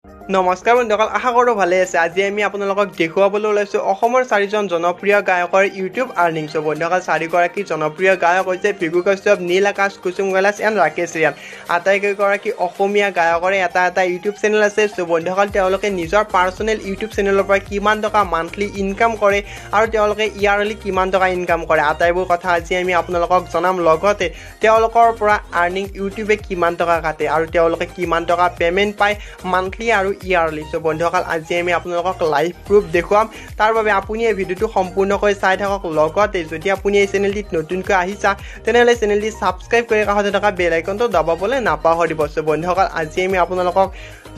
নমস্কাৰ বন্ধুসকল, আশা কৰোঁ ভালে আছে। আজি আমি আপোনালোকক দেখুৱাবলৈ ওলাইছোঁ অসমৰ চাৰিজন জনপ্ৰিয় গায়কৰ ইউটিউব আৰ্নিংছ। বন্ধুসকল, চাৰিগৰাকী জনপ্ৰিয় গায়ক হৈছে ভৃগু কাশ্যপ, নীল আকাশ, কুসুম কৈলাশ এণ্ড ৰাকেশ ৰিয়ান। আটাইকেইগৰাকী অসমীয়া গায়কৰে এটা এটা ইউটিউব চেনেল আছে। চ' বন্ধুসকল, তেওঁলোকে নিজৰ পাৰ্চনেল ইউটিউব চেনেলৰ পৰা কিমান টকা মান্থলি ইনকাম কৰে আৰু তেওঁলোকে ইয়াৰলি কিমান টকা ইনকাম কৰে, আটাইবোৰ কথা আজি আমি আপোনালোকক জনাম। লগতে তেওঁলোকৰ পৰা আৰ্নিং ইউটিউবে কিমান টকা কাটে আৰু তেওঁলোকে কিমান টকা পে'মেণ্ট পায় মান্থলি আৰু ইয়াৰলি। চ' বন্ধুসকল, আজি আমি আপোনালোকক লাইভ প্ৰুফ দেখুৱাম। তাৰ বাবে আপুনি এই ভিডিঅ'টো সম্পূৰ্ণকৈ চাই থাকক। লগতে যদি আপুনি এই চেনেলটিত নতুনকৈ আহিছা, তেনেহ'লে চেনেলটি ছাবস্ক্ৰাইব কৰি কাষতে থকা বেল আইকনটো দবাবলৈ নাপাহৰিব। চ' বন্ধুসকল, আজি আমি আপোনালোকক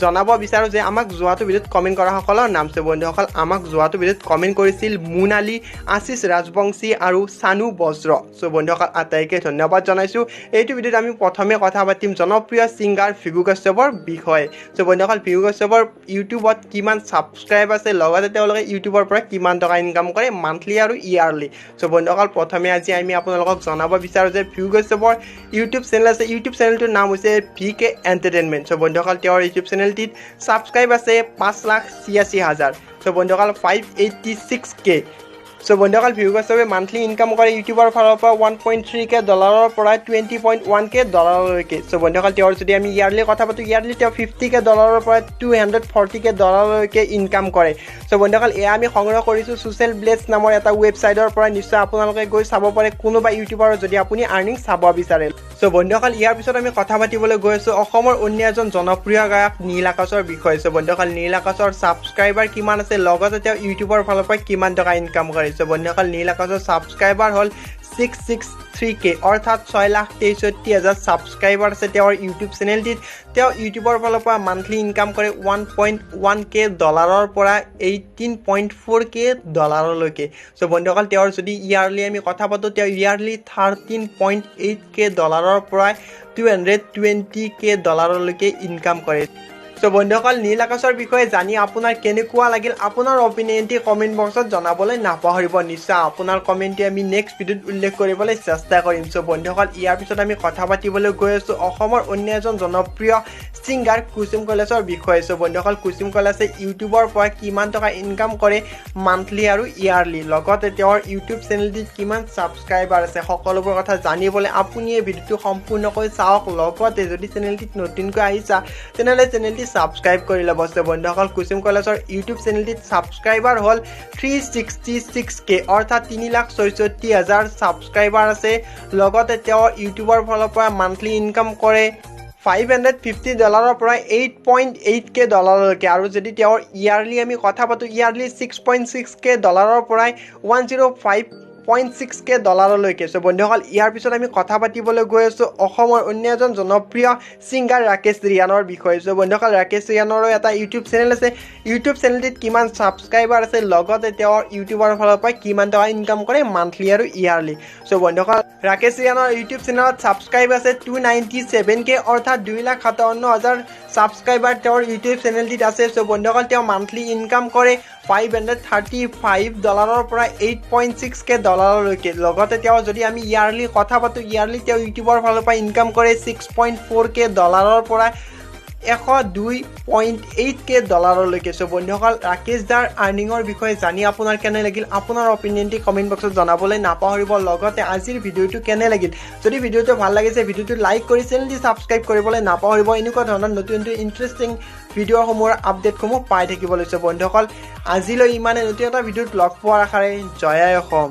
জনাব বিচাৰোঁ যে আমাক যোৱাটো ভিডিঅ'ত কমেণ্ট কৰাসকলৰ নাম। চ' বন্ধুসকল, আমাক যোৱাটো ভিডিঅ'ত কমেণ্ট কৰিছিল মুনালী, আশিষ ৰাজবংশী আৰু চানু বজ্ৰ। চ' বন্ধুসকল, আটাইকে ধন্যবাদ জনাইছোঁ। এইটো ভিডিঅ'ত আমি প্ৰথমে কথা পাতিম জনপ্ৰিয় ছিংগাৰ ভৃগু কাশ্যপৰ বিষয়ে। চ' বন্ধুসকল, ভৃগু কাশ্যপৰ ইউটিউবত কিমান ছাবস্ক্ৰাইব আছে, লগতে তেওঁলোকে ইউটিউবৰ পৰা কিমান টকা ইনকাম কৰে মান্থলি আৰু ইয়াৰলি। চ' বন্ধুসকল, প্ৰথমে আজি আমি আপোনালোকক জনাব বিচাৰোঁ যে ভৃগু কাশ্যপৰ ইউটিউব চেনেল আছে। ইউটিউব চেনেলটোৰ নাম হৈছে ভি কে এণ্টাৰটেইনমেণ্ট। চ' বন্ধুসকল, তেওঁৰ ইউটিউব চেনেলটিত ছাবস্ক্ৰাইব আছে 5,86,000। চ' বন্ধুসকল, 586K। চ' বন্ধুসকল, ভৃগু কাশ্যপে মান্থলি ইনকাম কৰে ইউটিউবৰ ফালৰ পৰা 1.3K ডলাৰৰ পৰা 20.1K ডলাৰলৈকে। চ' বন্ধুসকল, তেওঁৰ যদি আমি ইয়াৰলি কথা পাতোঁ, ইয়াৰলি তেওঁ 50K ডলাৰৰ পৰা 240K ডলাৰলৈকে ইনকাম কৰে। চ' বন্ধুসকল, এয়া আমি সংগ্ৰহ কৰিছোঁ ছ'চিয়েল ব্লেডছ নামৰ এটা ৱেবছাইটৰ পৰা। নিশ্চয় আপোনালোকে গৈ চাব পাৰে কোনোবা ইউটিউবাৰৰ যদি আপুনি আৰ্নিং চাব বিচাৰে। চ' বন্ধুসকল, ইয়াৰ পিছত আমি কথা পাতিবলৈ গৈ আছোঁ অসমৰ অন্য এজন জনপ্ৰিয় গায়ক নীল আকাশৰ বিষয়ে। চ' বন্ধুসকল, নীল আকাশৰ ছাবস্ক্ৰাইবাৰ কিমান আছে, লগতে তেওঁ ইউটিউবৰ ফালৰ পৰা কিমান টকা ইনকাম কৰে। চ' বন্ধুসকল, নীল আকাশৰ ছাবস্ক্ৰাইবাৰ হ'ল 663K, অৰ্থাৎ 6,63,000 ছাবস্ক্ৰাইবাৰ আছে তেওঁৰ ইউটিউব চেনেলটিত। তেওঁ ইউটিউবৰ ফালৰ পৰা মান্থলি ইনকাম কৰে 1.1K ডলাৰৰ পৰা 18.4K ডলাৰলৈকে। চ' বন্ধুসকল, তেওঁৰ যদি ইয়াৰলি আমি কথা পাতোঁ, তেওঁ ইয়াৰলি 13.8K ডলাৰৰ পৰা 220K ডলাৰলৈকে ইনকাম কৰে। চ' বন্ধুসকল, নীল আকাশৰ বিষয়ে জানি আপোনাৰ কেনেকুৱা লাগিল, আপোনাৰ অপিনিয়নটি কমেণ্ট বক্সত জনাবলৈ নাপাহৰিব। নিশ্চয় আপোনাৰ কমেণ্টটি আমি নেক্সট ভিডিঅ'ত উল্লেখ কৰিবলৈ চেষ্টা কৰিম। চ' বন্ধুসকল, ইয়াৰ পিছত আমি কথা পাতিবলৈ গৈ আছোঁ অসমৰ অন্য এজন জনপ্ৰিয় ছিংগাৰ কুসুম কৈলাশৰ বিষয়ে। চ' বন্ধুসকল, কুসুম কৈলাশে ইউটিউবৰ পৰা কিমান টকা ইনকাম কৰে মান্থলি আৰু ইয়াৰলি, লগতে তেওঁৰ ইউটিউব চেনেলটিত কিমান ছাবস্ক্ৰাইবাৰ আছে, সকলোবোৰ কথা জানিবলৈ আপুনি এই ভিডিঅ'টো সম্পূৰ্ণকৈ চাওক। লগতে যদি চেনেলটিত নতুনকৈ আহিছা, তেনেহ'লে চেনেলটি ছাবস্ক্ৰাইব কৰি ল'ব। চ' বন্ধুসকল, কুসুম কৈলাশৰ ইউটিউব চেনেলটিত ছাবস্ক্ৰাইবাৰ হ'ল 366K, অৰ্থাৎ 3,66,000 ছাবস্ক্ৰাইবাৰ আছে। লগতে তেওঁৰ ইউটিউবৰ ফালৰ পৰা মান্থলি ইনকাম কৰে 550 ডলাৰৰ পৰা 8.8K ডলাৰলৈকে। আৰু যদি তেওঁৰ ইয়াৰলি আমি কথা পাতোঁ, ইয়াৰলি 6.6K ডলাৰৰ পৰাই 105.6K ডলাৰলৈকে। চ' বন্ধুসকল, ইয়াৰ পিছত আমি কথা পাতিবলৈ গৈ আছোঁ অসমৰ অন্য এজন জনপ্ৰিয় ছিংগাৰ ৰাকেশ ৰিয়ানৰ বিষয়ে। চ' বন্ধুসকল, ৰাকেশ ৰিয়ানৰো এটা ইউটিউব চেনেল আছে। ইউটিউব চেনেলটিত কিমান ছাবস্ক্ৰাইবাৰ আছে, লগতে তেওঁৰ ইউটিউবৰ ফালৰ পৰা কিমান টকা ইনকাম কৰে মান্থলি আৰু ইয়াৰলি। চ' বন্ধুসকল, ৰাকেশ ৰিয়ানৰ ইউটিউব চেনেলত ছাবস্ক্ৰাইব আছে 297K, অৰ্থাৎ 2,57,000 ছাবস্ক্ৰাইবাৰ তেওঁৰ ইউটিউব চেনেলটিত আছে। চ' বন্ধুসকল, তেওঁ মান্থলি ইনকাম কৰে 535 ডলাৰৰ পৰা 8.6K ডলাৰলৈকে। লগতে তেওঁ যদি আমি ইয়াৰলি কথা পাতোঁ, ইয়াৰলি তেওঁ ইউটিউবৰ ফালৰ পৰা ইনকাম কৰে 6.4K ডলাৰৰ পৰা 102.8K ডলাৰলৈকে। চ' বন্ধুসকল, ৰাকেশ দাৰ আৰ্নিঙৰ বিষয়ে জানি আপোনাৰ কেনে লাগিল, আপোনাৰ অপিনিয়নটি কমেণ্ট বক্সত জনাবলৈ নাপাহৰিব। লগতে আজিৰ ভিডিঅ'টো কেনে লাগিল, যদি ভিডিঅ'টো ভাল লাগিছে, ভিডিঅ'টো লাইক কৰি চেনেলটি ছাবস্ক্ৰাইব কৰিবলৈ নাপাহৰিব, এনেকুৱা ধৰণৰ নতুন নতুন ইণ্টাৰেষ্টিং ভিডিঅ'সমূহৰ আপডেটসমূহ পাই থাকিবলৈ। চ' বন্ধুসকল, আজিলৈ ইমানে। নতুন এটা ভিডিঅ'ত লগ পোৱাৰ আশাৰে, জয় আই অসম।